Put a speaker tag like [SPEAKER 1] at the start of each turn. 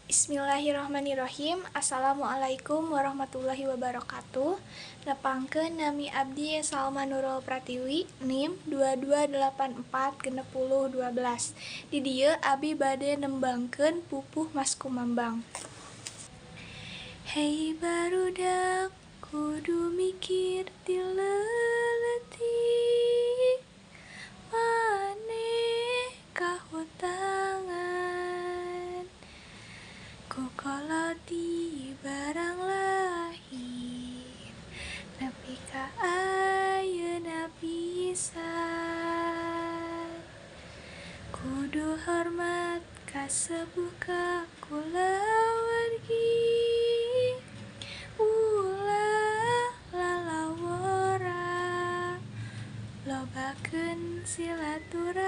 [SPEAKER 1] Bismillahirrahmanirrahim. Assalamualaikum warahmatullahi wabarakatuh. Nepangkeun nami abdi Salma Nurul Pratiwi, NIM 22846012. Di dieu abi bade nembangkeun Pupuh Maskumambang. Hei barudak, kudu mikir ti leutik, maneh kahutangan ku kolot ti barang lahir nepi ka ayeuna pisan. Kudu hormat ka sepuh, ka kulawargi, ulah lalawora, lobakeun silaturahmi.